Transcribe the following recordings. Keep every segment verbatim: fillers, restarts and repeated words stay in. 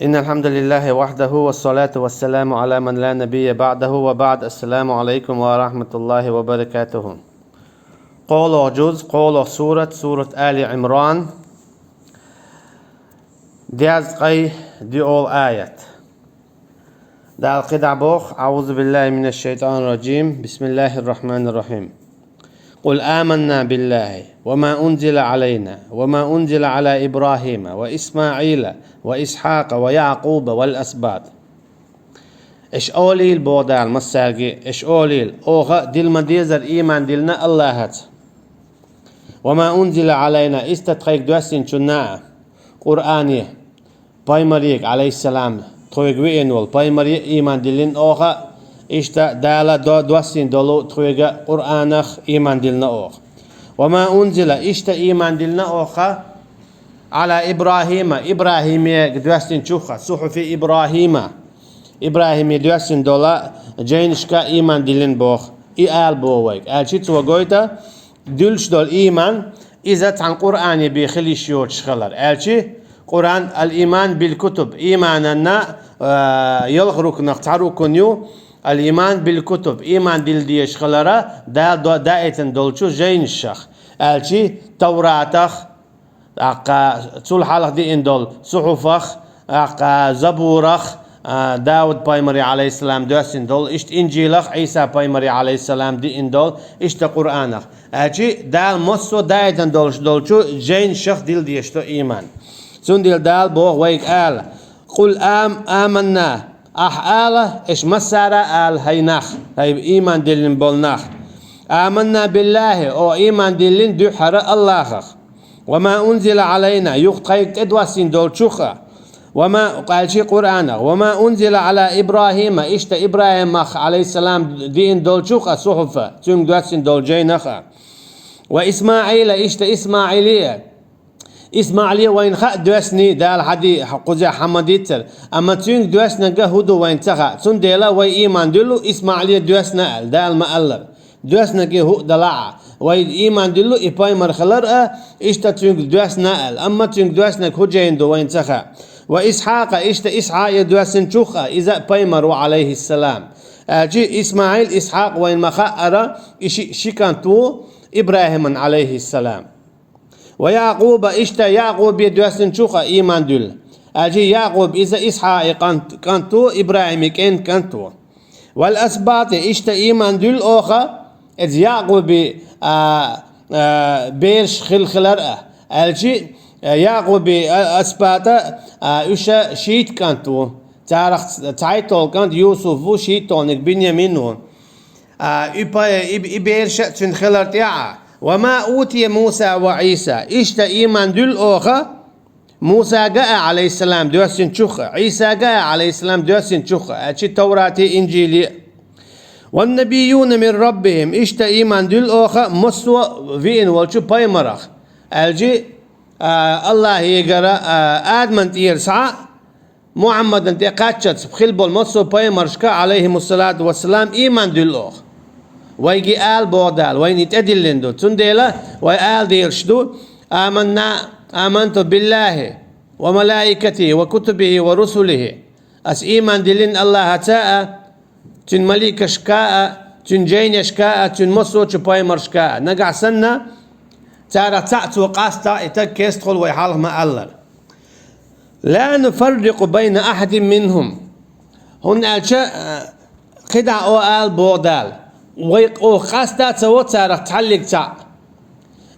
إن الحمد لله وحده والصلاة والسلام على من لا نبي بعده وبعد. السلام عليكم ورحمة الله وبركاته. КхоалагӀа жуз, кхоалагӀа сурат, сурат Али Ӏимран, дезткъеи диъолгӀа аят. Дала кхидӀа боху: أعوذ بالله من الشيطان الرجيم. بسم الله الرحمن الرحيم. قل آمنا بالله وما أنزل علينا وما أنزل على إبراهيم وإسماعيل وإسحاق ويعقوب والأسباط. Аша олийла, боху Дала массаьрга, аша олийла, оха дилла ма-дезара ийман диллина АллахӀаца. وما أنزل علينا, иштта тхайга доьссинчунна а, Къуръане, пайхамаре, Ӏалайхиссалам, тхоьга веана волу пайхамаре ийман диллина оха, иштта Дала до-, доссийна долу тхоьга Къуръанах ийман диллина оха. وما أنزل, иштта ийман диллина оха, على إبراهيم, ИбрахӀиме доьссинчух а, صحف إبراهيم, ИбрахӀиме доьссина долу жайнашка ийман диллина боху. И ала боху вайга. Аьлча цо гойту, дуьллуш долу ийман, иза цхьана Къуръане бен хила йиш йоцуш хилар. Аьлча, Къуръан, الإيمان بالكتب, ийманан, а, ялх рукнах цхьа рукн ю, الإيمان بالكتب, ийман дилла дезаш хилара Дала до-, даийтина долчу жайнашах. Аьлча, Тавратах, тӀаккха цул хьалха деана долу сухьуфах, тӀаккха Забурах, а, Дауд пайхамаре, Ӏалайхиссалам, доьссина долу, иштта Инжилах, Ӏийса пайхамаре, Ӏалайхиссалам, деана долу, иштта Къуръанах. Аьлча Дала массо а даийтина долуш долчу жайнашах дилла дезаш ду ийман. Цундела Дала боху вайга ала: قل آم-, آمنا, ахь ала, аша массара а ала, хӀай нах, хӀай ийман диллина болу нах. آمنا بالله, оха ийман диллина дуьххьара АллахӀах. وما أنزل علينا, юха тхайга тӀедоссийна долчух а. وما, аьлча Къуръанах, وما أنزل على إبراهيم, иштта ИбрахӀимах, Ӏалайхиссалам, деана долчух а, сухьуфа, цуьнга доьссина долу жайнах а. وإسماعيل, иштта ИсмаӀиле а. ИсмаӀиле вайна хаьа доьссина, Дала хьади-, кхузахь хьан ма-дийццара, амма цуьнга доьссинарг хӀун ду вайна ца хаьа. Цундела вай ийман дуьллу ИсмаӀиле доьссина аьлла, Дала ма-аллара. Доьссинарг и хӀуъа далахь а, вай ийман дуьллу и пайхамар хилар а, иштта цуьнга доьссина аьлла, амма цуьнга доьссинарг хӀун жайна ду вайна ца хаьа. وإسحاق, иштта ИсхьакӀе доьссинчух а, иза а пайхамар ву, Ӏалайхиссалам. Аьлча ИсмаӀил, ИсхьакӀ вайна ма-хаъара, и шиъ ши кӀант ву ИбрахӀиман, Ӏалайхиссалам. ويعقوب, иштта Якъубе доьссинчух а ийман дуьллу. Аьлча Якъуб иза ИсхьакӀе кӀант, кӀант ву, ИбрахӀиме кӀен кӀант ву. والأسباط, иштта ийман дуьллу оха, иза Якъубе, а, а, бераш хила хилар а. Аьлча, а, Якъубе, а, асбата, а, уьш шийтта кӀант ву. Царах ц-, цхьайтталгӀа кӀант Юсуф ву, шийтталгӀаниг Биньямин ву. А, и па-, и, и бераш а цуьнан хилар тӀехь а. وما أوتي موسى وعيسى, иштта ийман дуьллу оха, Мусага а, Ӏалайхиссалам, доьссинчух а, Ӏийсага а, Ӏалайхиссалам, доьссинчух а, аьлча Таврате, Инжиле а. والنبيون من ربهم, иштта ийман дуьллу оха массо а веана волчу пайхамарах. Аьлча, а, АллахӀегара, а, Адаман тӀера схьа а, Мухьаммадан тӀе кхаччалц хила болу массо а пайхамаршка, Ӏалайхимуссалату вассалам, ийман дуьллу оха. Вайга и ала боху Дала, вайна и тӀедиллина ду. Цундела вай ала дезаш ду: آمنا, آمنت بالله وملائكته وكتبه ورسله. Ас ийман диллина АллахӀаца а, цуьнан маликашка а, цуьнан жайнашка а, цуьнан массочу пайхамаршка а. Нагахь санна царах цхьаъ цо къастахь, и стаг кестахула вай хьалха ма-аллара. لا نفرق بين أحد منهم. ХӀунда аьлча, а, кхидӀа оха ала боху Дала: вай оха къаста а ца во царах цхьаллиг цхьаъ.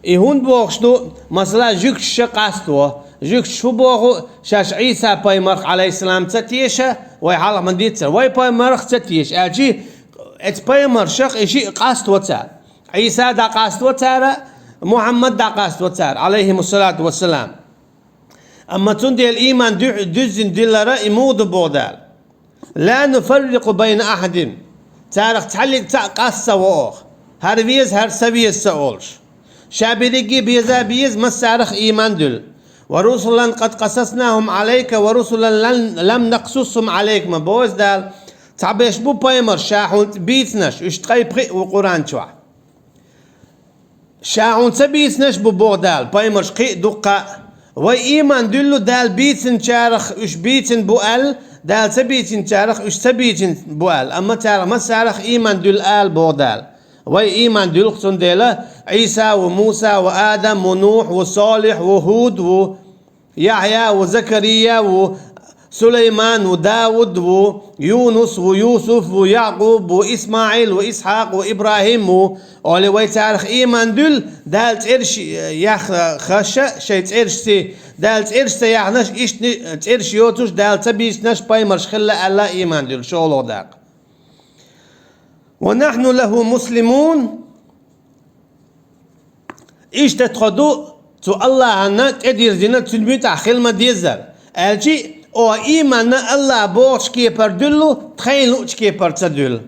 И хӀунда бохуш ду, масала, жуьгташа къаста во. Жуьгташа хӀун боху, шаьш Ӏийса пайхамарх, Ӏалайхиссалам, ца теша, вай хьалха ма-дийццара, вай пайхамарх ца теша. Аьлча, эцу пайхамаршах и шиъ къаста во цара. Ӏийса дӀакъаста во цара, Мухьаммад дӀакъаста во цара, Ӏалайхимуссалату вассалам. Амма цундела ийман дуь-, дуьззина диллара и муха ду боху Дала. لا نفرق بين أحد. Царах цхьаллиг цхьаъ къаста ца во оха. ХӀара веза, хӀара ца веза ца олуш. Ша берриге беза а беза, массарах ийман дуьллу. ورسلا قد قصصناهم عليك ورسلا لم، لم نقصصهم عليك, ма боху Дала. Цхьаберш бу пайхамарш ша хьуна бийцинарш, уьш ткъе пхиъ ву Къуръан чохь. Ша хьуна ца бийцинарш бу боху Дала, пайхамарш кхин а дуккха а, Вай ийман дуьллу Дала бийцинчарах уьш бийцина бу аьлла, Дала ца бийцинчарах уьш ца бийцина бу аьлла. Амма царах массарах ийман дуьллу ала боху Дала. Вай ийман дуьллу, цундела Ӏийса ву, Муса ву, Адам ву, Нухь ву, Солихь ву, Худ ву, Яхьъя ву, Закария ву, Сулайман ву, Дауд ву, Юнус ву, Юсуф ву, Якъуб ву, ИсмаӀил ву, Исхьакъ ву, ИбрахӀим ву, олий вай царах ийман дуьллу, Дала цӀераш яххаша, шайн цӀерашций, Дала цӀераш ца яхнаш, иштта цӀераш йоцуш, Дала ца бийцинарш пайхамарш хилла аьлла ийман дуьллу, шолгӀа дакъа. «Ва нахьну лаху муслимун». Иштта тхо ду цу Аллахьана тӀедирзина, цуьнан муьтӀахь хила ма-деззара. Аьлчи, оха ийманна Аллахь бохучу кепара дуьллу, тхайна луучу кепара ца дуьллу.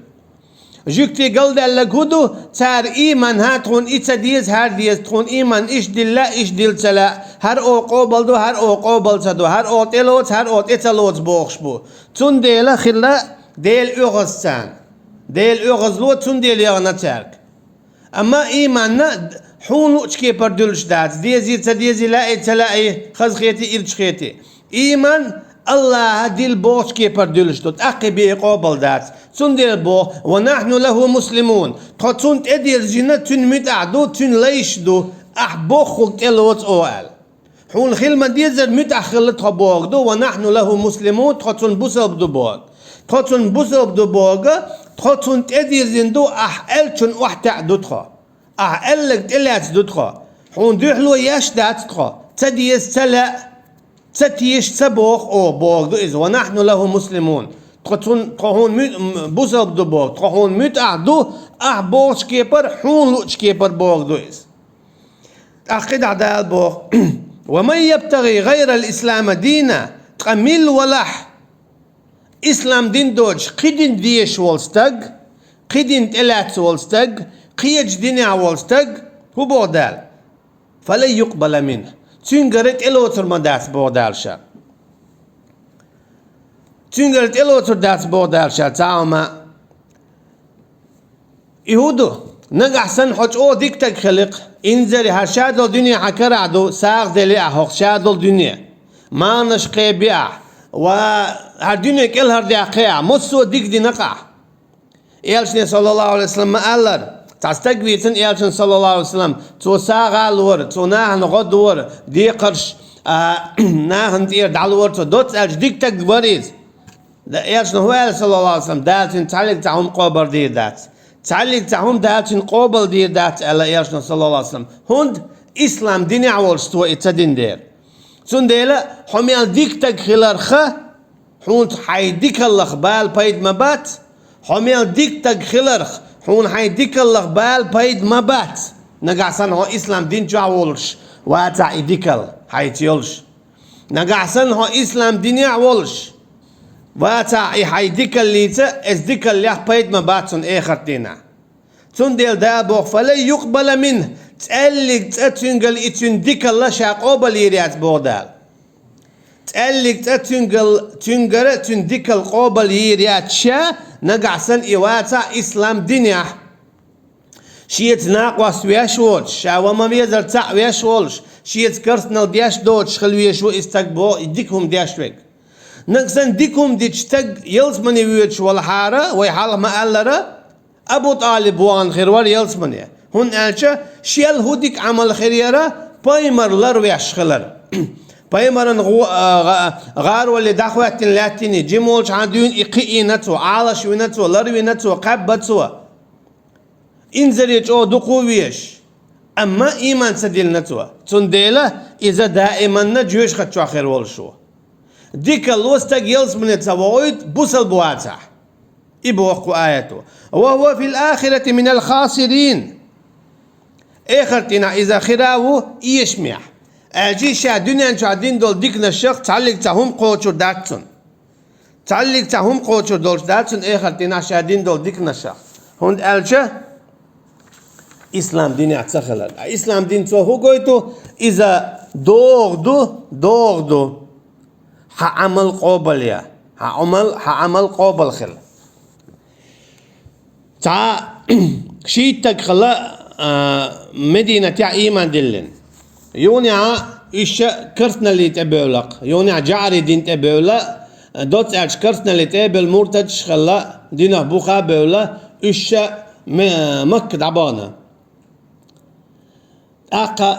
Жуьгтий галдаьлларг хӀун ду, цара ийман хӀа тхуна и ца деза, хӀара деза, тхуна ийман иштта дилла, иштта дилла ца лаьа, хӀара оха къобал ду, хӀара оха къобал ца ду, хӀара оха тӀелоцу, хӀара оха тӀе ца лоцу бохуш бу. Цундела хилла Дела оьгӀаз царна. Дела оьгӀазло цундела яхана цаьрга. Амма ийманна хьуна луучу кепара дуьллуш дац, дезий, ца дезий, лаьий, ца лаьий, хазахетий, ирчахетий. Ийман Аллахьа дилла бохучу кепара дуьллуш ду, тӀаккха бен къобал дац. Цундела боху: «Ва нахьну лаху муслимун». Тхо цунна тӀедирзина, цуьнан муьтӀахь ду, цуьнан лайш ду, ахь боххург тӀелоцу оха аьлла. Хьуна хила ма-деззара муьтӀахь хилла тхо бохург ду, «ва нахьну лаху муслимун», тхо цунна бусалба ду бохург. Тхо цунна бусалба ду бохург, тхо цунна тӀедирзина ду, ахь аьллачунна охьатаьӀа ду тхо. Ахь аьлларг тӀелаьцна ду тхо. Хьуна дуьхьало еш дац тхо. Ца деза, ца лаьа, ца теша, ца боху оха бохург ду иза, «ва нахьну лаху муслимун». Тхо цунна, тхо хьуна муь-, м, бусалба ду боху, тхо хьуна муьтӀахь ду, ахь бохучу кепара, хьуна луучу кепара бохург ду иза. ТӀаккха кхидӀа Дала боху: «Ва ман ябтагӀи гӀайрал ислама дина», ткъа милла валахь, ислам дин доцуш, кхин дин дезаш волу стаг, кхин дин тӀелаьцна волу стаг, кхечу динехь волу стаг, хӀун боху Дала? «Фалан юкъбала минху». Цуьнгара тӀелоцур ма дац, боху Дала ша. Цуьнгара тӀелоцур дац, боху Дала ша, цхьа а хӀума. И хӀун ду? Нагахь санна хьо чӀогӀа дика стаг хили-кх, инзаре хӀара шадолу дуьне хьан карахь ду, сагӀа дели ахь хӀокху шадолу дуьне. Марханаш кхеби ахь, ва хӀара дуьне кӀелхьардаьккхи ахь, массо а дика дина-кх ахь. Элчане, саллаллаху Ӏалайхи ва саллам, ма-аллара, цхьа стаг вийцина Элчане, саллаллаху Ӏалайхи ва саллам, цо сагӀа лора, цо нахана гӀо дора, декхарш, а, нахана тӀера дӀалора цо, доцца аьлча, дика стаг вара иза. Да, Элчано хӀун аьлла, саллаллаху Ӏалайхи ва саллам, Дала цуьнан цхьаллиг цхьа хӀума къобал дийр дац. Цхьаллиг цхьа хӀума Дала цуьнан къобал дийр дац, аьлла Элчано, саллаллаху Ӏалайхи ва саллам. ХӀунда? Ислам динехь волуш цо и ца дина дера. Цундела хьо мел дика стаг хиларха, хьуна хьайн дикаллах бала пайда ма бац. Хьо мел дика стаг хиларх, хьуна хьайн дикаллах бала пайда ма бац. Нагахь санна хьо ислам дин чохь волуш вацахь и дикал хьайца йолуш. Нагахь санна хьо ислам динехь волуш вацахь и хьайн дикаллица, эс дикаллех пайда ма бац цунна эхарт дийнахь. Цундела Дала боху: «Фалан юкъбала минху», цӀеллиг цӀа цуьнгал и цуьнан дикалла ша къобал йийр яц, боху Дала. ЦӀеллиг цӀа цуьнгал, цуьнгара цуьнан дикал къобал йийр яц ша, нагахь санна и вацахь ислам динехь. Шеца накъост веш воцуш, ша ван ма-везара цхьаъ веш волуш, шеца керстанал деш доцуш хила везаш ву и стаг, боху, и дика хӀума деш верг. Нагахь санна дика хӀума дича стаг ялсамане воьдуш валахьара, вай хьалха ма-аллара, Абу ТӀалиб вахана хир вара ялсамане. ХӀунда аьлча шел хӀун дика Ӏамал хир яра, пайхамар ларвеш хилар. Пайхамаран гӀо-, а, гӀа-, гӀароле дӀахӀоьттина лаьттиний, жима волчохь дуьйна и кхиийна цо, Ӏалаш вина цо, ларвина цо, кхаьбба цо. Инзаре чӀогӀа дукха ву везаш. Амма ийман ца диллина цо. Цундела иза даиманна жоьжахати чохь хир волуш ву. Дикалло стаг ялсамане ца вохуьйту, бусалба вацахь. И боху кху аято: «Ва хӀува фил ахирати минал хасирин». Эхарт дийнахь иза хир а ву эшамехь. Аьлча ша дуьнен чохь дина долу диканашах цхьаллиг цхьа хӀума кхочур дац цунна. Цхьаллиг цхьа хӀума кхочур долуш дац цунна эхарт дийнахь ша дина долу диканашах. ХӀунда аьлча ислам динехь ца хилар. Ткъа ислам дин цо хӀун гойту? Иза догӀа ду, догӀа ду. Хьан Ӏамал къобал я. Хьан Ӏамал, хьан Ӏамал къобал хила. Цхьа шийтта стаг хилла, а, Мединатехь ийман диллина. Юханехьа уьш ша керстаналле тӀе бевлла, юханехьа жаӀарий дин тӀе бевлла, доцца аьлча керстаналле тӀе а бевлла, муртадаш а хилла, динах буха а бевлла, уьш ша Ме-, Макка дӀабахана. ТӀаккха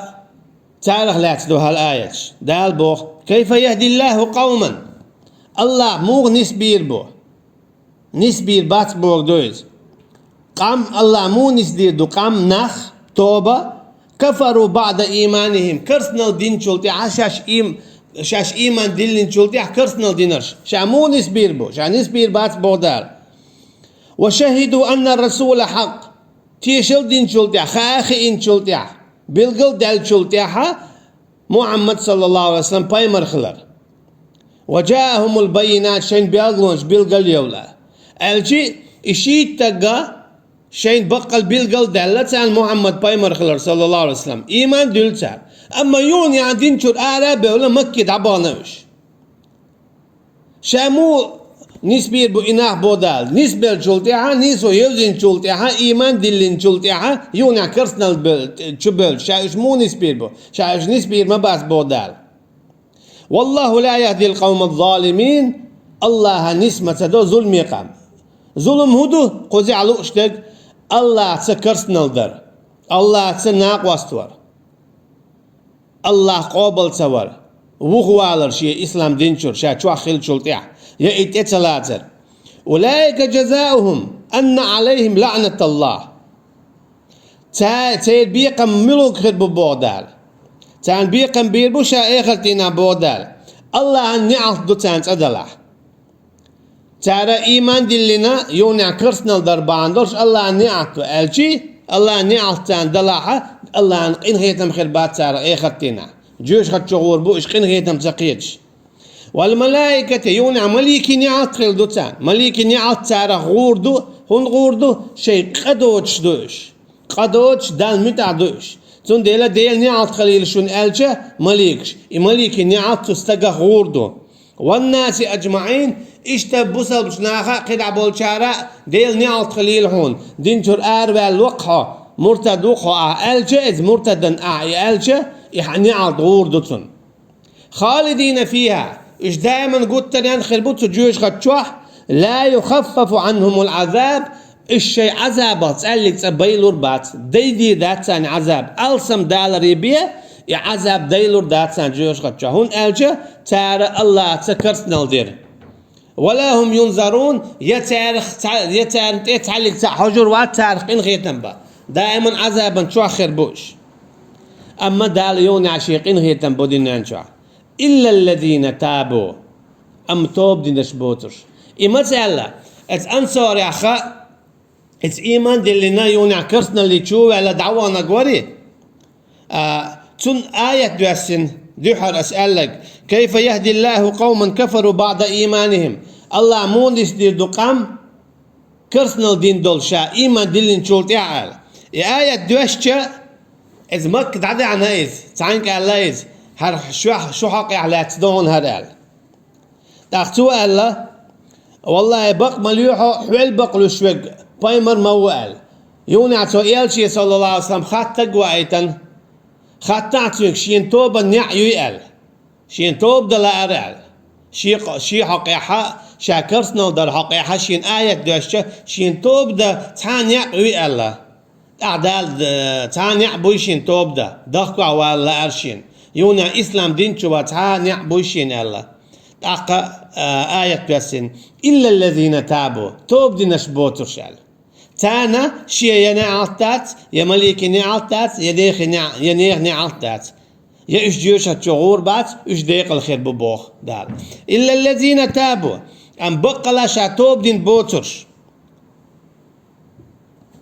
царах лаьцна ду хьал аяташ. Дала боху: «Кайфа яхӀдиллаху къавман». АллахӀа муха нисбийр бу? Нисбийр бац боху ду иза. Къам, АллахӀа муха нисдийр ду къам, нах, тоба, кафару баӀда ийманихӀим, керстаналла динчул тӀаьхьа, шаьш им-, шаьш ийман диллинчул тӀаьхьа керстаналла динарш. Ша муха нисбийр бу? Ша нисбийр бац боху Дала. «Ва шахӀиду анна расула хьакъ». Тешал динчул тӀаьхьа, хаа хиинчул тӀаьхьа, билгал даьллачул тӀаьхьа Мухьаммад, саллаллаху Ӏалайхи ва саллам, пайхамар хилар. «Ва жаахумул баййинат», шайна белгалонаш билгал евлла. Аьлчи, и шийтта стагга шайна баккъал билгал даьлла царна Мухьаммад пайхамар хилар, саллаллаху Ӏалайхи ва саллам. Ийман дуьллу цара. Амма юханехьа дин чуьра ара а бевлла, Макке дӀабахана уьш. Ша муха нисбийр бу и нах боху Дала? Нисбеллачул тӀаьхьа, нийсо евзинчул тӀаьхьа, ийман диллинчул тӀаьхьа, юханехьа керстаналла бе-, чу бевлла. Ша уьш муха нисбийр бу? Ша уьш нисбийр ма бац боху Дала. «Валлаху ла яхӀдил къавмаз-залимин». АллахӀа нис ма ца до зуламе къам. Зулам хӀун ду? Кхузахь лууш дерг АллахӀаца керстаналла дар, АллахӀаца накъост вар, АллахӀ къобал ца вар, вухавалар шен ислам дин чуьра, ша чохь хиллачул тӀаьхьа, я и тӀе ца лацар. «Улаика жазаухум анна Ӏалайхим лаӀнаталлахӀ». Ца-, церан бекхам муьлхарг хир бу боху Дала? Царна бекхам бийр бу ша эхарт дийнахь боху Дала. АллахӀан неӀалт ду царна цӀа далахь. Цара ийман диллина, юханехьа керстаналла дар бахьана долуш АллахӀан неӀалт ду аьлчи, АллахӀан неӀалт царна далахьа, АллахӀан къинхетам хир бац царах эхарт дийнахь. Жоьжахати чу гӀур бу уьш къинхетам ца кхеташ. «Вал малаикати», юханехьа маликийн неӀалт хир ду царна. Маликийн неӀалт царах гӀур ду, хӀунда гӀур ду? Шайн къа доцуш ду уьш. Къа доцуш, Далла муьтӀахь ду уьш. Цундела Делан неӀалт хилийла шуна аьлча, маликаш, и маликийн неӀалт цу стагах гӀур ду. «Ваннаси аджмаӀин», иштта бусалбачу наха а, кхидӀа болчара а Делан неӀалт хилийла хьуна, дин чуьра араваьлла ву-кх хьо, муртад ву-кх хьо ахь аьлча, иза муртадан ахь и аьлча, и хьан неӀалт гӀур ду цунна. «Халидина фиха», уьш даиман гуттаренна хир бу цу жоьжахати чохь, «ла юхаффафу Ӏанхумул Ӏазаб», уьш шайн Ӏазабах цӀаьллиг цӀа байлур бац, дайдийр дац царна Ӏазаб, алсам даларе бен, и Ӏазаб дайлур дац царна жоьжахати чохь, хӀунда аьлча цара АллахӀаца керстаналла дира. «Ва ла хум юнзарун», я царах ца-, я царна тӀе цхьаьллиг цхьаъ хьожур вац, царах къинхетам бан. Даиман Ӏазабан чохь хир бу уьш. Амма Дала юханехьа шен къинхетам бо динан чохь. «Иллаллазина табу». Амма тоба динарш боцурш. И маца аьлла, эца ансарех а, эца ийман диллина, юханехьа керстаналле чу а ваьлла дӀаваханарг вари? А, цунна аят доьссина, дуьххьара ас аьлларг: «Кайфа яхӀдиллаху къавман кафару баӀда ийманихим». АллахӀа муха нисдийр ду къам, керстаналла дин долуш ша ийман диллинчул тӀаьхьа аьлла. И аят доьшча, иза Макка дӀадаьхьна иза, цхьаьнга аьлла иза: «ХӀара шуьх-, шу хьокъехь лаьцна ду хьуна хӀара», аьлла. ТӀаккха цо аьлла: «Валлахьи, бакъ ма лоьхьу, хьол бакъ луьйш верг пайхамар ма ву», аьлла. Юханехьа цо элчане, саллаллаху Ӏалайхи ва саллам, хаттарг а ваийтина, хаттахь цуьнга, шена тобан неӀ юй аьлла. Шена тоба дан лаара аьлла. Шен къо-, шен хьокъехьа, ша керстаналла дар хьокъехьа шена аят доьшча, шена тоба дан цхьа а неӀ юй аьлла. ТӀаккха Дала, э, цхьа а неӀ буй шена тоба дан, дахкахь вала лаара шена. Юханехьа ислам дин чу ван цхьа а неӀ буй шена аьлла. ТӀаккха, э, аят доьссина: «Иллаллазина табу», тоба динарш боцурш аьлла. Царна шен я неӀалт дац, я маликийн неӀалт дац, я нехан неӀ-, я нехан неӀалт дац. Я уьш жоьжахати чу гӀур бац, уьш декъала хир бу боху Дала. «Иллаллазина табу», амма баккъала ша тоба дина боцурш.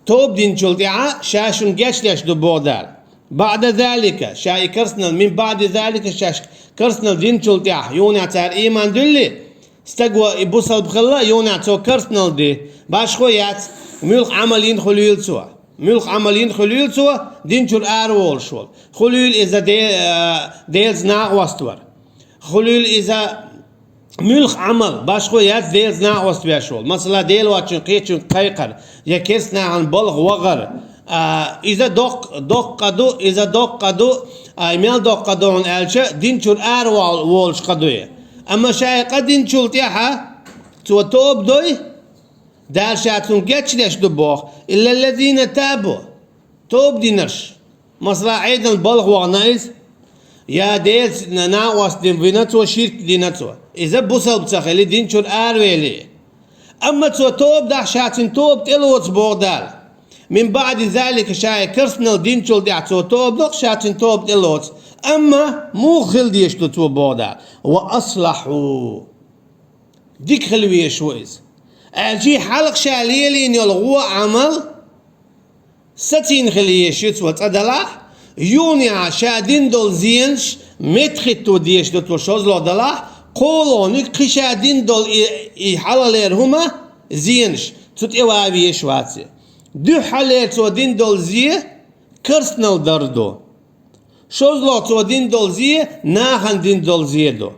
Тоба динчул тӀаьхьа ша шуна гечдеш ду боху Дала. «БаӀда залика», ша и керстаналла, «мин баӀди залика», шаьш керстаналла динчул тӀаьхьа, юханехьа цара ийман дуьллий, стаг ван и бусалба хилла, юханехьа цо керстаналла ди, башхо яц, муьлхха Ӏамал йина хуьлийла цо. Муьлхха Ӏамал йина хуьлийла цо, дин чуьра араволуш волу. Хуьлийла иза де-, а, Делаца накъост вар. Хуьлийла иза муьлхха Ӏамал, башхо яц, Делаца накъост веш волу. Масала, Дела воцчун кхечуьнга кхайкхар, я керстанахана балха вахар, А, иза доккха, доккха ду, иза доккха ду, а, мел доккха ду хьуна аьлча, дин чуьра ара вол-, волуш къа ду. Амма ша и къа динчул тӀаьхьа цо тоба дой, Дала ша цунна гечдеш ду боху, «Иллаллазина табу», тоба динарш. Масала, Ӏедална балха вахана иза, я Делаца на-, накъост дина вина цо, ширк дина цо. Иза бусалба ца хили, дин чуьра аравели. Амма цо тоба дахь, ша цуьнан тоба тӀелоцу боху Дала. Мин баъди залика, ша и керстанал динчул тӀаьхьа цо тоба дохь, ша цуьнан тоба тӀелоцу. Амма муха хила дезаш ду цо боху Дала? Ва аслахьу. Дика хила везаш ву иза. Аьлча хьалха ша лелийна йолу вон Ӏамал сацийна хила езаш ю цо цкъа делахь, юханехьа ша дина долу зенаш меттахӀитто дезаш ду цо шозлагӀа делахь, кхоалгӀаниг кхин ша дина долу и, и хьалхалера хӀума, зенаш, цу тӀе ван везаш вац и. Дуьххьарлера цо дина долу зе керстанал дар ду. ШозлагӀа цо дина долу зе нахана дина долу зе ду.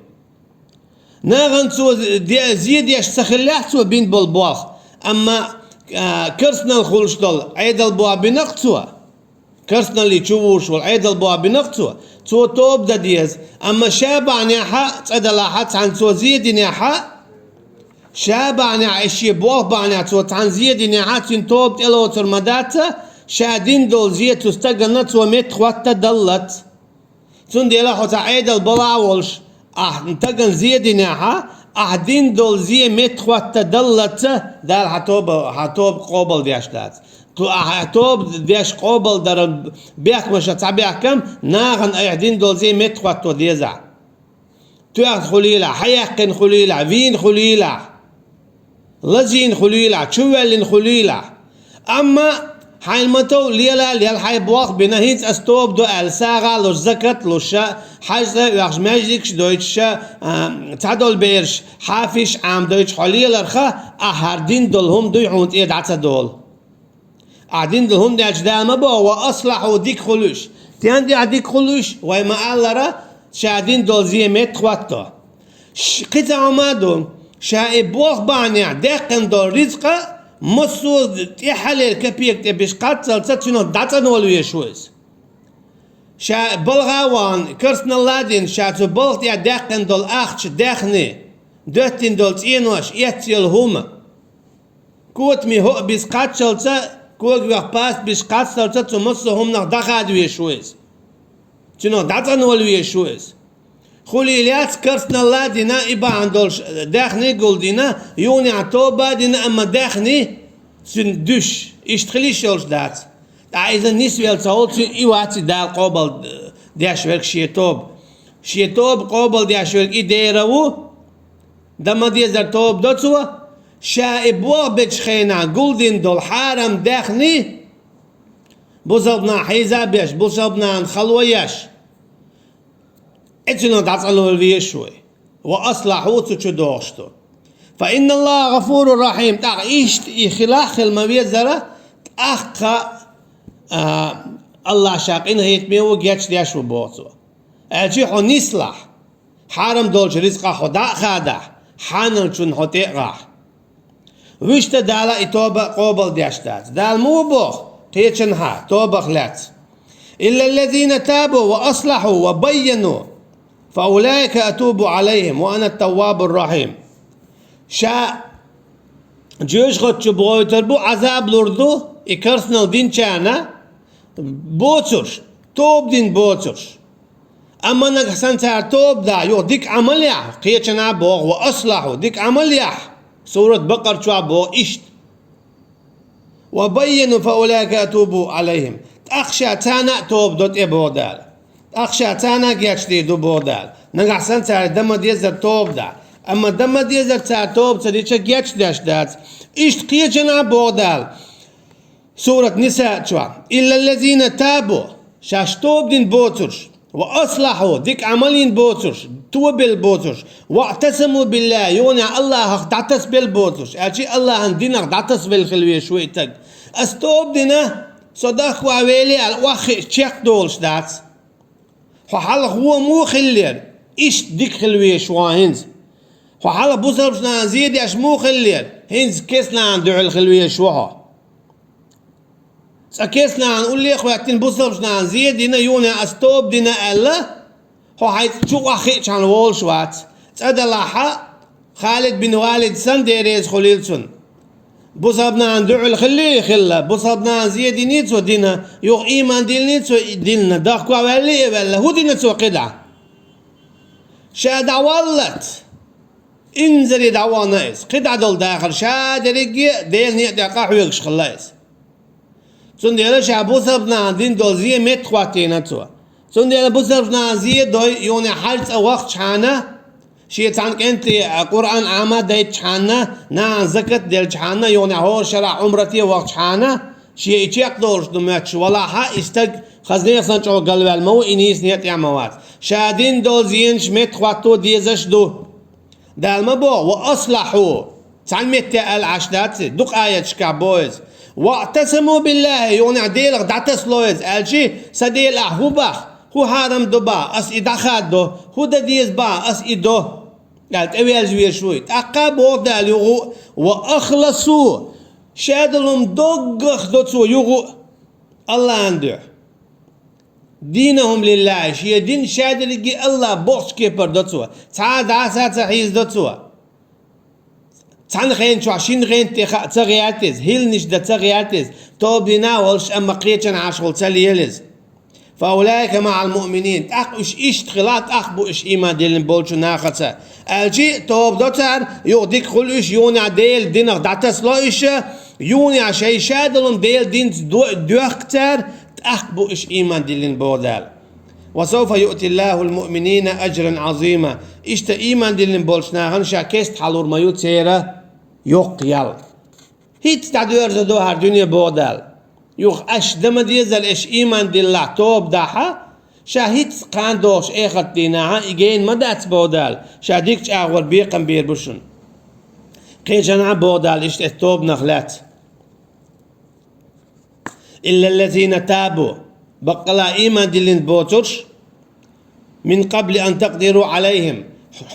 Нахана цо де-, зе деш ца хиллехь цо бина болу болх, амма, а, керстанал хуьлуш долу Ӏедал бохь бина-кх цо, керстаналлин чу вуьйш волу Ӏедал бохь бина-кх цо, цо тоба дан деза, амма ша бахьанехь а, цкъа делахь а, цхьаьна цо зе динехь а, ша бахьанехь а, и шен болх бахьанехь цо цхьаьна зе динехь а, цуьнан тоба тӀелоцур ма дац, ша дина долу зе цу стагана цо меттахӀоттадаллалц. Цундела хьо цхьа Ӏедал балахь а волуш, ахь стагана зе динехь а, ахь дина долу зе меттахӀоттадаллалц, Дала хьан тоба, хьан тоба къобалдеш дац. Цу ахь тоба деш къобалдаран бехкамашах цхьа бехкам, нахана айхьа дина долу зе меттахӀотто дезахь. Тоьхна хуьлийла, хьаяьккхина хуьлийла, вийна хуьлийла, лазийна хуьлийла, чувоьллина хуьлийла. Амма хьайна ма-тов лела а лела, хьайн болх а бина, хӀинца ас тоба до аьлла, сагӀа а луш, закат а луш, хьаьжцӀа а оьхуш, маьждигаш а дойтуш, а, цхьадолу бераш, хьафизаш а Ӏамадойтуш хьо леларх, ахь хӀара дина долу хӀума дуй хьуна тӀе дӀа ца долу. Ахь дина долу хӀума деш Дала ма боху, ва аслахьу, дика хуьлуш. Стенна тӀехь дика хуьлуш, вай ма-аллара, ша дина долу зе меттахӀотто. Ш-, кхин цхьа хӀума а ду, ша и болх бахьанехь даьккхина долу рицкъа массо а тӀаьххьарлера капека тӀе биш кхаччалца цуьнан дӀацӀанвала везаш ву иза. Ша балха а вахана, керстаналла а дина, ша цу балха тӀехь даьккхина долу ахча, даьхни, доьттина долу цӀенош, эцна йолу хӀума. Котаме хӀоъ бис кхаччалца, когавех паст биш кхаччалца цу массо а хӀуманах дӀахада везаш ву иза. Цуьнан дӀацӀанвала везаш ву иза. Хуьлийла яц, керстаналла а дина, и бахьана долуш даьхни а гулдина, юханехьа тоба а дина, амма даьхни цуьнан дуьш, иштта хила йиш йолуш дац. ТӀаккха иза нисвелла ца волу, цуьнан и вац и Дала къобал деш верг шен тоба. Шен тоба къобал деш верг и дера ву, дан ма дезара тоба до цо, ша и болх бечу хенахь гулдина долу хьарам даьхни, бусалба нах хьийза а беш, бусалба нахана хало а еш, и цуьнан дӀацӀанвала везаш ву. Ва аслахьу, цу чу догӀуш ду. Фа инналлаха гӀафурур рахьим, тӀаккха иштта и хилахь а хила ма везара, тӀаккха, а, Аллах ша къинхетаме ву, гечдеш ву боху цо. Аьлча хьо нислахь, хьарам долчу рицкъах хьо дӀа а хадахь, хьаналчунна хьо тӀе а гӀахь. Вуьшта Дала и тоба къобалдеш дац. Дала муха боху кхечанхьа тобах лаьцна: «Иллаллазина табу ва аслахьу ва байяну, фа улаика атубу алайхим ва ана таввабур рахим». Ша жоьжахати чу бохуьйтур бу, Ӏазаб лур ду и керстанал динчарна, боцурш, тоба дина боцурш. Амма нагахь санна цара тоба дахь, юха дика Ӏамал яхь, кхечанхьа боху, ва аслахьу, дика Ӏамал яхь, сурат Бакъара чохь боху иштта. «Ва байяну фа улаика атубу алайхим». ТӀаккха ша царна а тоба до тӀе боху Дала. ТӀаккха ша царна а гечдийр ду боху Дала. Нагахь санна цара дан ма дезара тоба дахь. Амма дан ма дезара цара тоба ца дича гечдеш дац. Иштта кхечанхьа боху Дала. Сурат Ниса чохь: «Иллаллазина табу», шаьш тоба дина боцурш, «ва аслахьу», дика Ӏамал йина боцурш, тобелла боцурш, «ва атасаму биллахи», юханехь Аллахах дӀатасабелла боцурш, аьлча Аллахьан динах дӀатасабелла хила везаш ву и стаг. Ас тоба дина, со дахкаван велий аьлла, охьахиъча чекхдолуш дац. Хьо хьалха вон муха хиллера, иштта дика хила везаш ву хьо хӀинца. Хьо хьалха бусалбачу нахана зе деш муха хиллера, хӀинца керстанашна дуьхьал хила везаш ву хьо. Цкъа керста нахана улле а хӀоьттина, бусалба нахана зе а дина, юханехьа ас тоба дина аьлла, хьо хьайца чу охьахиъчхьана волуш вац. Цкъа делахь а, Халид бин Валид санна, Дела реза хуьлийла цунна. Бусалба нахана дуьхьал хилли а хилла, бусалба нахана зе а диний цо, дина, юха ийман диллиний цо, и диллина, дахка ваьлли а ваьлла, хӀун дина цо кхидӀа? Ша дӀаваллалц. Инзаре дӀавахана иза. КхидӀа долу дахар ша дерриге а Делан некъа тӀехь къахьоьгуш хилла иза. Цундела ша бусалба нахана дина долу зе меттахӀоттийна цо. Цундела бусалба нахана зе дой, юханехьа хьаьжцӀа вахчахьана, шен цхьана кӀентий Къуръан Ӏама дайтчахьана, нахана закат делчахьана, юханехьа хӀора шарахь Ӏумрате вахчахьана, шен и чекхдолуш ду моьттуш валахь а, и стаг хазне санна чӀогӀа галваьлла ма ву, и нийса некъа тӀехь ма вац. Ша дина долу зенаш меттахӀотто дезаш ду. Дала ма боху: «Ва аслахьу». Цхьана метте аьлла Ӏаш дац иза, дукха аяташкахь боху иза: «ВаӀтасаму биллахӀи», юханехьа Делах дӀатасало иза, аьлчи: «Сан Дела, ахь хӀун боху? ХӀун хьарам ду боху, ас и дӀахаддо? ХӀун дан деза боху, ас и до?» аьлла тӀевежа везаш вуй. ТӀаккха боху Дала юха а: «Ва ахласу», шадолу хӀума доггах до цо юха а АллахӀан дуьхьа. «ДинахӀум лиллахӀи», шен дин ша дерриге а АллахӀ бохучу кепара до цо, цхьа а дӀаса а ца хьийзадо цо. Цхьана хенан чохь шина хенан тӀе хаа ца гӀерта иза, хӀилланаш дан ца гӀерта иза, тоба дина а волуш, амма кхечанхьа Ӏаш хула ца лела иза. «Фа улаика маӀал муъминин», тӀаккха уьш иштта хила, тӀаккха бу уьш ийман диллина болчу нахаца. Аьлчи а тоба до цара, юха дика хуьлу уьш, юханехьа Делан динах дӀатасало уьш, юханехьа шайн шадолу хӀума Делан динца до-, доьхку цара, тӀаккха бу уьш ийман диллина боху Дала. «Ва сауфа юътиллахӀул муъминина ажран Ӏазима». Иштта ийман диллина болчу нахана ша керста хьалур ма ю церан йоккха ял. ХӀинцца дӀадоьрзур ду хӀара дуьне боху Дала. Юха аш дан ма дезара, аш ийман диллахь, тоба дахь а, ша хӀинцца кхана дохуш эхарт дийнахь а, и гена ма дац боху Дала, ша дика чӀагӀор бекхам бийр бу шуна. Кхечанхьа боху Дала иштта эцу тобанах лаьцна. «Иллаллазина табу», баккъала ийман диллина боцурш, «мин къабли ан такъдиру Ӏалайхим»,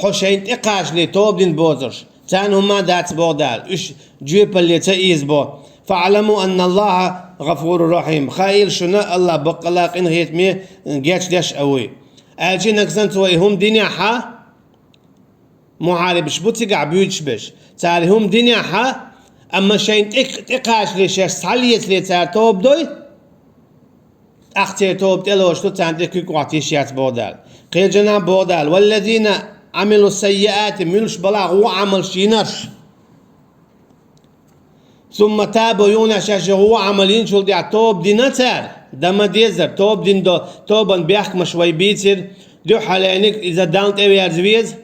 хьо шайна тӀекхачале тоба дина боцурш, царна хӀумма а дац боху Дала, уьш жоьпалле ца ийзабо. «ФаӀламу анналлахӀа гӀафуру рахьим», хаийла шуна, АллахӀ баккъала къинхетаме, гечдеш а вуй. Аьлчи нагахь санна цо и хӀума динехь а, мухьарибаш бу цигахь буьйцуш берш. Цара хӀума динехь а, амма шайна тӀе-, тӀекхачале шаьш схьалецале цара тоба дой, тӀаккха церан тоба тӀелоцуш ду, царна тӀе куьг Ӏотта йиш яц боху Дала. Кхечанхьа боху Дала: «Валлазина Ӏамилу саййиати», муьлш балахь вон Ӏамалш йинарш. «Сумма табу», юханехьа шаьш вон Ӏамал йинчул тӀаьхьа тоба дина цара, дан ма дезара, тоба дина до, тобан бехкамаш вай бийцира, дуьххьалайниг иза Далла тӀеверза веза,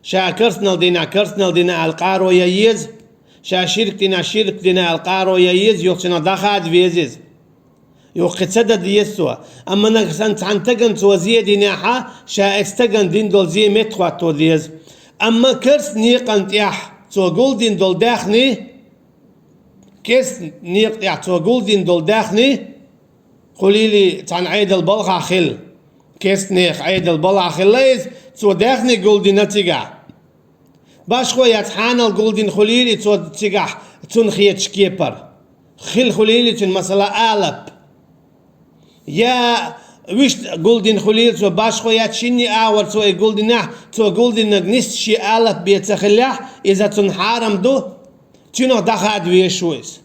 ша керстанал динехь, керстанал дина аьлла къаро ян еза, ша ширк динехь, ширк дина аьлла къаро ян еза, юха цунах дӀахада веза иза. Юха кхин ца дан деза цо. Амма нагахь санна цхьана стагана цо зе динехь а, ша эцу стагана дина долу зе меттахӀотто деза. Амма керста некъан тӀехь цо гулдина долу даьхни, керста некъа тӀехь цо гулдина долу даьхни, хуьлийла цхьана Ӏедал балхахь хилла, керста нехан Ӏедал балхахь хилла иза, цо даьхни гулдина цигахь. Башхо яц хьанал гулдина хуьлийла и цо цигахь, цунна хеташ кепара. Хилла хуьлийла и цуьнан, масала, алап. Я вуьшта гулдина хуьлийла цо, башхо яц шинне агӀор цо и гулдинехь, цо гулдинарг нисса шен алап бен ца хиллехь, иза цунна хьарам ду, цуьнах дӀахада везаш ву иза.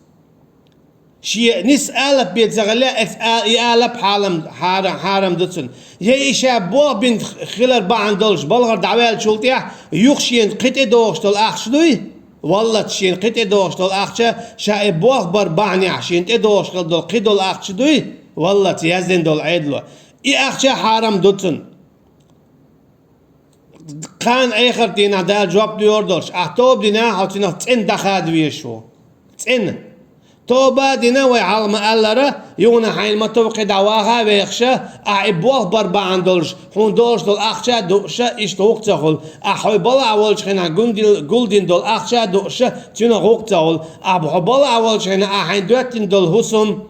Шен нисса алап бен ца хиллехь, эц а-, и алап хьалам-, хьара-, хьарам ду цунна. Я и ша болх бина хилар бахьана долуш балхара дӀаваьллачул тӀаьхьа юха шена кхин тӀедогӀуш долу ахча дуй? Валлац, шена кхин тӀедогӀуш долу ахча, ша и болх бар бахьанехь шена тӀедогӀуш хила долу кхин долу ахча дуй? Валлац, яздина долу Ӏедало. И ахча хьарам ду цунна. Кхана эхарт дийнахь Дала жоп лур долуш, ахь тоба дина, хьо цунах цӀена дӀахада везаш ву. ЦӀена. Тоба а дина, вай хьалха ма-аллара, юхана хьайна ма-тов кхидӀа ваха а вехаш, ахь и болх бар бахьана долуш, хьуна долуш долу ахча а дууш, иштта гӀуллакх ца хуьлу. Ахь хьо балахь волчу хенахь гулдин-, гулдина долу ахча а дууш, цуьнан гӀуллакх ца хуьлу. Ахь хьо балахь волчу хенахь ахь хьайна доьттина долу хӀусам,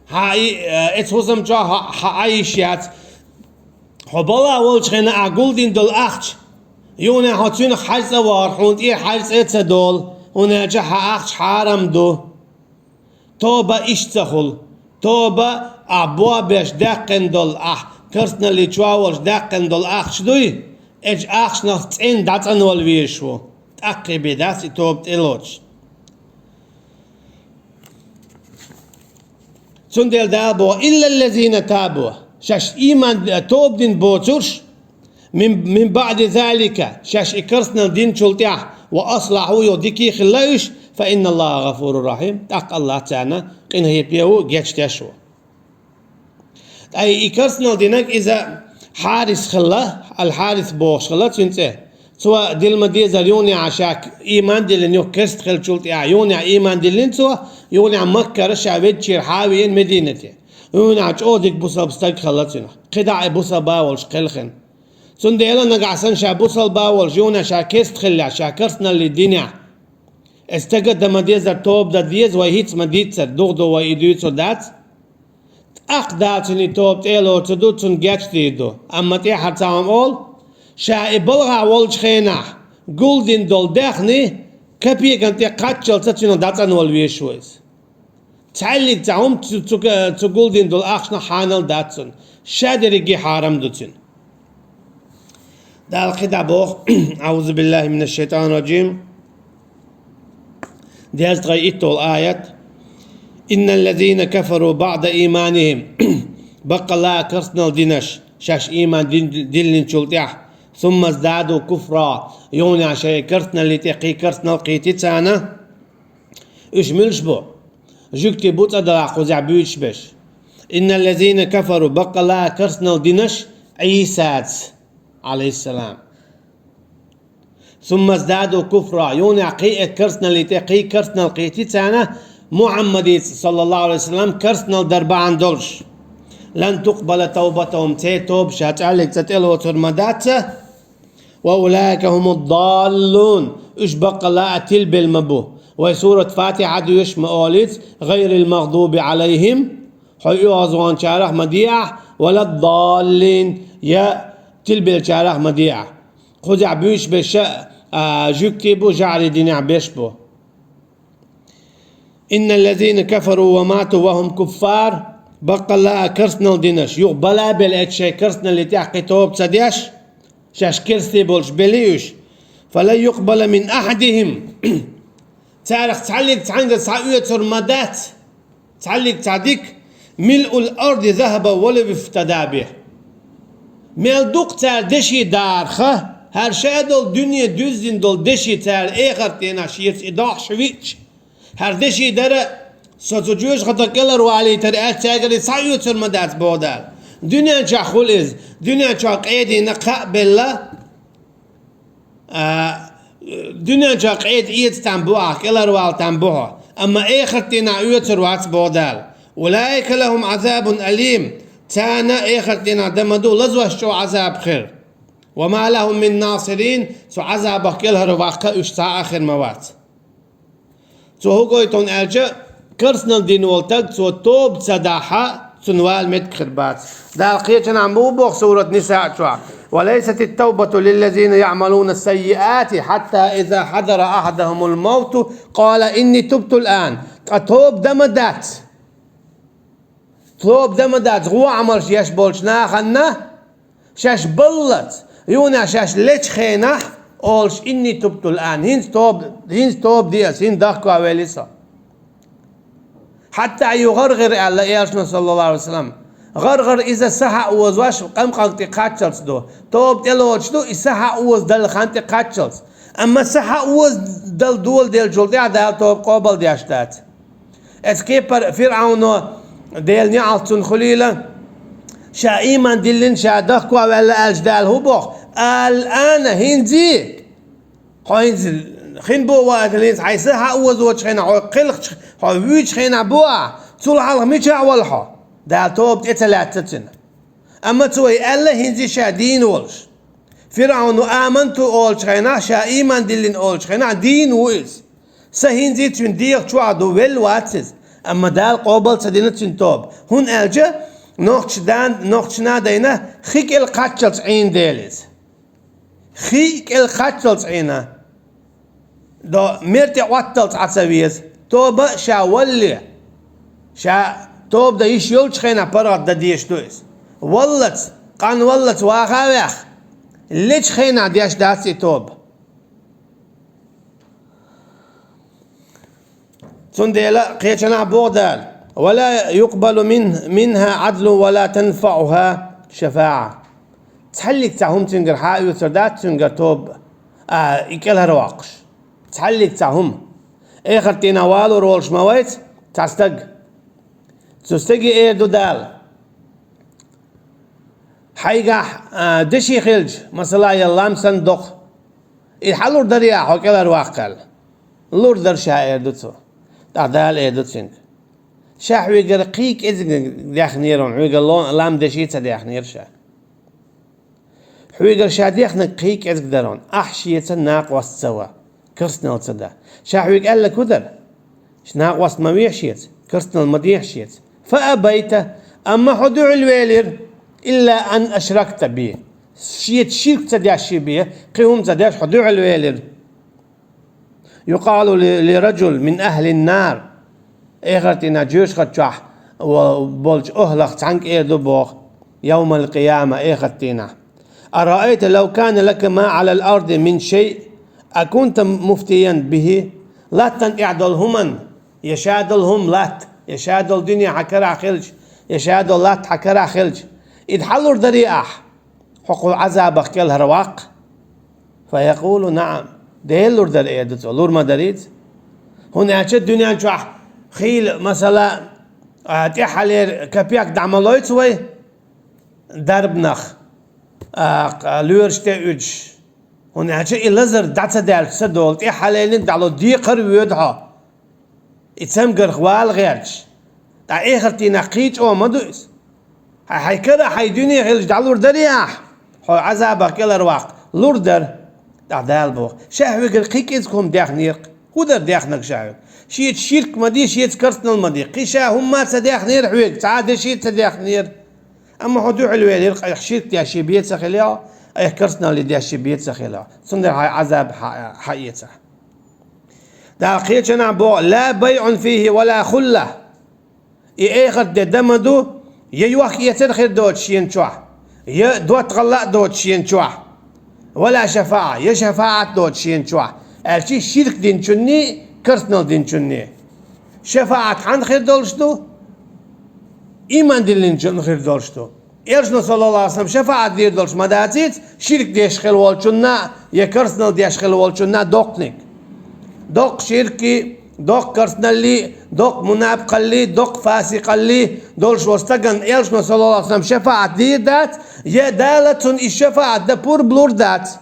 хьан и, э, эцу хӀусам чохь хьан, хьан Ӏан йиш яц. Хьо балахь волчу хенахь ахь гулдина долу ахча, юхана хьо цуьнах хьаьжцӀа вахар, хьуна тӀера хьаьжцӀа а ца долу, хӀунда аьлча хьан ахча хьарам ду. Тоба иштта ца хуьлу. Тоба, ахь бохь беш даьккхина долу, ахь керстаналли чохь волуш даьккхина долу ахча дуй, эцу ахчанах цӀена дӀацӀанвала везаш ву. ТӀаккха бен дац и тоба тӀелоцуш. Цундела Дала боху: «Иллаллазина табу», шаьш ийман, тоба дина боцурш, мин, мин баъди залика, шаьш и керстанал динчул тӀаьхьа, ва аслахьу, йо дика хилла уьш, фа инналлаха гъафурур рахьим, тӀаккха Аллах царна къинхетаме ву, гечдеш ву. Ткъа и керстанал динарг иза Хьарис хилла, Ал-Хьарис бохуш хилла цуьнан цӀе. Цо дилла ма дезара юханехьа ша ийман диллина, юха керста хиллачул тӀаьхьа юханехьа ийман диллина цо, юханехьа Маккара ша ведда чуьра хьа а веана Мединате. Юханехьа чӀогӀа дика бусалба стаг хилла цуьнан. КхидӀа а бусалба а волуш кхелхина. Цундела нагахь санна ша бусалба а волуш, юханехьа ша керста хиллехь, ша керстаналли динехь, и стага дан ма дезара тоба дан деза, вай хӀинца ма дийццара, дугӀу ду вай и дуьйцур дац. ТӀаккха Дала цуьнан и тоба тӀелоцур ду, цунна гечдийр ду. Амма тӀаьххьара цхьа хӀума олу, ша и балхахь волчу хенахь гулдина долу даьхни капекан тӀе кхаччалца цуьнан дӀацӀанвала везаш ву иза. Цхьаьллиг цхьа хӀума цу, цу, цу гулдина долу ахчанах хьанал дац цунна. Ша дерриге хьарам ду цуьнан. Дала кхидӀа боху: «Аузу биллахи минаш шайтанир раджим». Дезткъе итталгӀа аят: «Инналлазина кафару баъда ийманихим». Баккъалла а керстанал динарш, шаьш ийман дин, диллинчул тӀаьхьа, «сумма здаду куфра», юханехьа шайн керстаналли тӀе кхин керстанал кхийти царна. Уьш муьлш бу? Жуьгти бу цӀа далахь кхузахь буьйцуш берш. «Инналлазина кафару», баккъалла а керстанал динарш Ӏийсаца, Ӏалайхиссалам. «Сумма здаду куфра», юханехьа кхин а керстаналли тӀе кхин керстанал кхийти царна, Мухьаммадица, саллаллаху Ӏалайхи ва саллам, керстанал дар бахьана долуш. «Лан тукъбала тавбатахум», церан тоба ша цхьаьллиг цӀа тӀелоцур ма дац. «Ва улаика хумуддаллун», уьш баккъалла а тилбелла ма бу. Вай сурат Фатихьа доьшуш ма олуьйту: «Гъайрил магъдуби Ӏалайхим», хьо оьгӀазваханчарах ма де ахь, «валаддаллин», я тилбеллачарах ма де ахь. Кхузахь буьйцуш берш а, а, жуьгти бу, жӀаьри динехь берш бу. «Инналлазина кафару ва мату ва хум куффар», баккъалла а керстанал динарш, юха бала а белла эцу шайн керстаналли тӀехь кхин тоба ца деш, шаьш керстий болуш белли уьш, «фалан юкъбала мин ахьадихим». Царах цхьаьллиг цхьаьнгара схьаоьцур ма дац, цхьаьллиг цхьа дика, «милъул арди захаба валав ифтада бихи». Мел дукха цара деши дарха, хӀара ша долу дуьне дуьззина долу деши цара эхарт дийнахь шеца и дохьуш виъча, хӀара деши дара, со цу жоьжахатах кӀелхьара валийтара аьлла, цаьргара и схьаоьцур ма дац, боху Дала. Дуьнен чохь хуьлу иза, дуьнен чохь къедийна кхаъ белла, а, дуьнен чохь къеда эца там бу ахь, кӀелхьара вала там бу хьо. Амма эхарт дийнахь оьцур вац, боху Дала. «Улаика лахум Ӏазабун алим». Царна эхарт дийнахь дан ма ду лазош чӀогӀа Ӏазаб хир. «Ва ма лахум мин насирин», цу Ӏазабах кӀелхьара ваккха уьш цхьа а хир ма вац. Цо хӀун гойту аьлча, керстанал дина волу стаг, цо тоба ца дахь, цунна вала меттиг хир бац. Дала кхечанхьа муха боху сурат Нисаъ чохь: «Ва лайсатит тавбату лиллазина яъмалуна саййиати, хьатта иза хьадара ахьадахумул мавту, къала инни тубтул ан». Ткъа тоба дан ма дац. Тоба дан ма дац гӀо Ӏамалш еш болчу нахана, шаьш баллалц, юханехь шаьш лечу хенахь, олуш: «Инни тубтул ан», хӀинца тоба, хӀинца тоба де ас, хӀинца дахкавелли со. «Хьатта югӀаргӀир», аьлла элчано, саллаллаху Ӏалайхи ва саллам. ГӀаргӀар иза сахьа озош къамкъанг тӀе кхаччалц ду. Тоба тӀелоцуш ду и сахьа озадалла хан тӀе кхаччалц. Амма сахьа озадала доладелчул тӀаьхьа Дала тоба къобалдеш дац. Эцу кепара ФирӀауно, Делан неӀалт цунна хуьлийла, ша ийман диллина, ша дахкаваьлла аьлча, Дала хӀун боху? «Ал-ана», хӀинций? Хьо хӀинца хин бу а ваийтина, хӀинца хьайн сахьа озочу хенахь, хьо кхелхачу, хьо вуьйчу хенахь бу ахь, цул хьалха мичахь вара хьо? Дала тоба тӀе ца лаьцна цуьнан. Амма цо и аьлла хӀинций ша дийна волуш. ФирӀауну «аманту» олучу хенахь, ша ийман диллина олучу хенахь дийна ву иза. Са хӀинций цуьнан дегӀа чохь ду, велла вац иза. Амма Дала къобал ца дина цуьнан тоба. ХӀунда аьлча нохча ден-, нохча нанна дайна хи кӀел кхаччалц Ӏийна Дела иза. Хи кӀел кхаччалц Ӏийна. До мер тӀе Ӏотталц Ӏа ца веза. Тоба ша валале, ша Тоба дан йиш йолчу хенахь паргӀат дан дезаш ду иза. Валлалц, къанваллалц ваха а ваьхна, лечу хенахь деш дац и тоба. Цундела кхечанахь боху Дала: «Ва ла юкъбалу мин-, минха Ӏадлун ва ла танфаӀуха шафаӀа». Цхьаллиг цхьа хӀума цуьнгара хьа а оьцур дац, цуьнгара тоба, а, и кӀелхьарвоккхуш. Цхьаллиг цхьа хӀума. Эхарт дийнахь валур волуш ма вайца цхьа стаг. Цу стаге эр ду Дала: «Хьайгахь, а, деши хилча, масала, я лам санна доккха, и хьан лур дарий ахь хьо кӀелхьарваккха?» «Лур дара ша», — эр ду цо. ТӀаккха Дала эр ду цуьнга: «Ша хьоьгара кхин кӀезиг даьхнера, хьоьгара ло-, лам деши ца даьхнера ша. Хьоьгара ша дехнарг кхин кӀезиг дара, ахь шеца накъост ца ван, керстанал ца дан. Ша хьоьга аьлларг хӀун дара? Накъост ма вехьа шеца, керстанал ма дехьа шеца. Фа абайта, амма хьо дуьхьал велира, илла ан ашракта би. Шеца ширк ца деш бен, кхин хӀума ца деш, хьо дуьхьал велира». «Юкъалу ли, ли раджул мин ахлин нар». Эхарт дийнахь жоьжахати чохь во-, болчу охӀлах цхьаьнга эр ду боху, йовмал къияма, эхарт дийнахь: «Араайта лав кана лака ма Ӏалал арди мин шай, а кунта муфтиян бихи?» Латтана тӀехь долу хӀуманна, я ша долу хӀума латта, я ша долу дуьне хьан карахь хилча, я ша долу латта хьан карахь хилча, и хьан лур дарий ахь? Хьо кху Ӏазабах кӀелхьарваккха. Фа якъулу наӀам. Дела лур дара, эр ду цо, лур ма дарий иза. ХӀунда аьлча дуьнен чохь хийла, масала, а, тӀаьххьалера капек дӀа ма лоцу вай, дарбанах, а, лоьраш тӀе уьдуш. ХӀунда аьлча и лазар дӀа ца даьлча ца долу, тӀаьххьалерниг дӀало декхар а воьду хьо. И цамгарх вала гӀерташ, ткъа эхарт дийнахь кхин чӀогӀа ма ду иза. Хьайн, хьайн кара, хьайн дуьне хилча дӀалур дарий ахь? Хьо Ӏазабах кӀелхьарваккха, лур дара. ТӀаккха Дала боху: «Ша хьоьгара кхин кӀезиг хӀума даьхнера-кх». ХӀун дара даьхнарг ша хьоьга? Шеца ширк ма ди, шеца керстанал ма ди. Кхин ша хӀумма а ца даьхнера хьоьга, цхьа а деши а ца даьхнера. Амма хьо дуьхьал велира, айхьа ширк деш бен ца хилла, айхьа керстаналле деш бен ца хилла. Цундела хьайн Ӏазаб хьа-, хьаэцахь. Дала кхечанахь боху: «Ла байӀун фихи ва ла хулла». И эхарт де дан ма ду, я йохк-эцар хир доцу шена чохь, я доттагӀалла а доцу шена чохь, ва ла шафаӀа, я шафаӀат доцу шена чохь, аьлча ширк динчунний, керстанал динчунний. ШафаӀат хьанна хир долуш ду? Ийман диллинчунна хир долуш ду. Элчано, саллаллаху алейхи ва саллям, шафаӀат дийр долуш ма дац иза, ширк деш хила волчунна я керстанал деш хила волчунна доккханиг. Доккха ширки, доккха керстаналли, доккха мунапкъалли, доккха фасикъалли долуш волу стагана Элчано, саллаллаху алейхи ва саллям, шафаӀат дийр дац, я Дала цунна и шафаӀат дан пурба лур дац.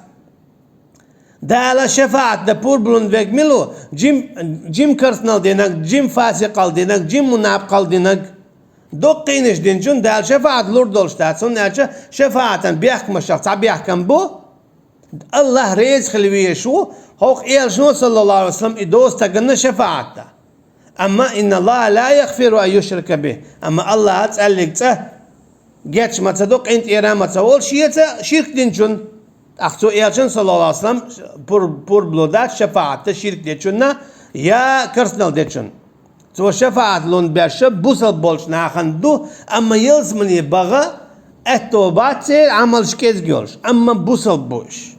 Дала шафаӀат дан пурба лун верг мила ву? Жим, жим керстанал динарг, жим фасикъал динарг, жим мунапкъал динарг. Доккхийнаш динчун Дала шафаӀат лур долуш дац, хӀунда аьлча шафаӀатан бехкамашах цхьа бехкам бу, Аллах реза хила везаш ву, хӀокху Элчано, саллаллаху алейхи ва саллям, и доцу стагана шафаӀат дан. Амма инна Аллаха ла яхфиру ан юшрака бихи. Амма Аллаха цӀаллиг цӀа геч ма ца до, къинтӀера ма ца волу шеца ширк динчун. ТӀаккха цо Элчан, саллаллаху алейхи ва саллям, пур-, пурба лур дац шафаӀат дан ширк дечунна я керстанал дечунна. Цо шафаӀат лун беш бусалба болчу нахана ду, амма ялсамане баха аьтто бац церан Ӏамалш кӀезиг йолуш, амма бусалба бу уьш.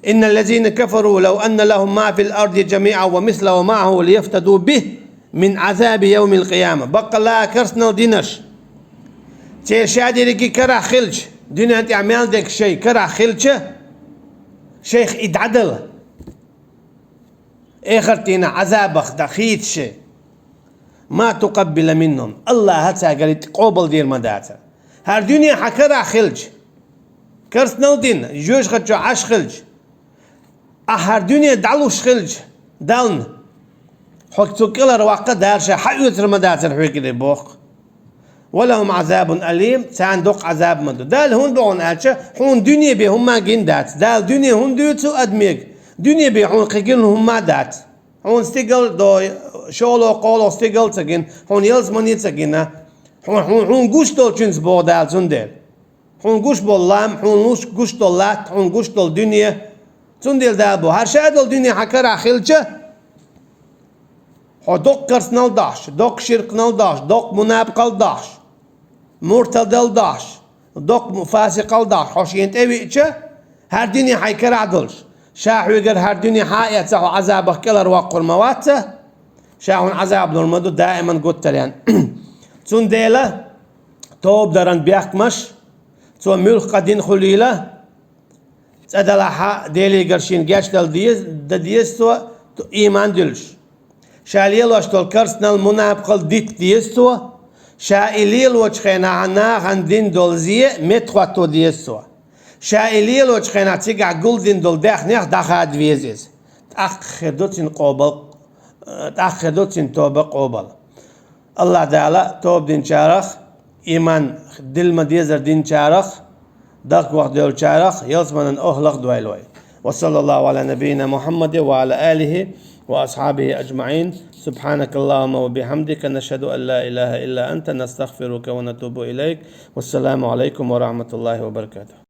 Инна ллазина кафару лав анна лахум ма фил арди жамиӀан ва мислаху маӀаху лияфтаду бихи мин Ӏазаби явмил къияма. Баккъалла керстанал динарш, церан ша дерриге карахь хилча, дуьнен тӀехь мел дерг шайн карахь хилча, шайх и дӀадала. Эхарт дийнахь Ӏазабах дан хийца ши. Ма тукъаббила минхум. Аллаха цаьргара къобал дийр ма дацара. ХӀара дуьне хьан карахь хилча, керстанал дина, жоьжахати чохь Ӏаш хилча, ахь хӀара дуьне дӀалуш хилча, Дална, хьо цу кӀелара ваккха Дала ша хьаоьцур ма дацара хьоьгара боху. Ва лахум Ӏазабун алим, царна доккха Ӏазаб ма ду. Дала хӀунда боху аьлча, хьуна дуьне бен хӀумма а гина дац. Дала дуьне хӀунда дуьйцу адамега? Дуьне бен хьуна кхин гина хӀумма а дац. Хьуна стигал до, шоло-кхоло стигал а ца гина, хьуна ялсамани а ца гина. Хьуна, хьуна, хьуна гуш долчуьнца боху Дала цундела. Хьуна гуш болу лам, хьуна луш-, гуш долу латта, хьуна гуш долу дуьне. Цундела Дала боху, хӀара ша долу дуьне хьан карахь хилча, Хьо доккха керстанал дахьаш, доккха ширканал дахьаш, доккха мунапикъал дахьаш, муртадал дахьаш, доккха му-, фасикъал дахьаш, хьо шена тӀевиъча, хӀара дуьне хьай карахь долуш, ша хьоьгара хӀара дуьне хьа а эцна, хьо Ӏазабах кӀелхьарвоккхур ма вац, ша хьуна Ӏазаб лур ма ду даиман гуттар а. Цундела тоба даран бехкамаш, цо муьлхха къа дина хуьлийла, цӀа далахь а Делигара шена гечдала деза, дан деза цо, ту-, ийман дуьллуш. Ша лелош долу керстанал, мунапикъал дитта деза цо. Ша и лелочу хенахь нахана дина долу зе меттахӀотто деза цо. Ша и лелочу хенахь цигахь гулдина долу даьхнех дӀахада веза иза. ТӀаккха хир ду цуьнан къобал, тӀаккха хир ду цуьнан тоба къобал. АллахӀ Дала тоба динчарах, ийман дилла ма-деззара динчарах, даггах девллачарах, ялсаманин охӀлах дойла вай. وصلى الله على نبينا محمد وعلى آله وأصحابه أجمعين. سبحانك اللهم وبحمدك، نشهد أن لا إله إلا أنت، نستغفرك ونتوب إليك. والسلام عليكم ورحمة الله وبركاته.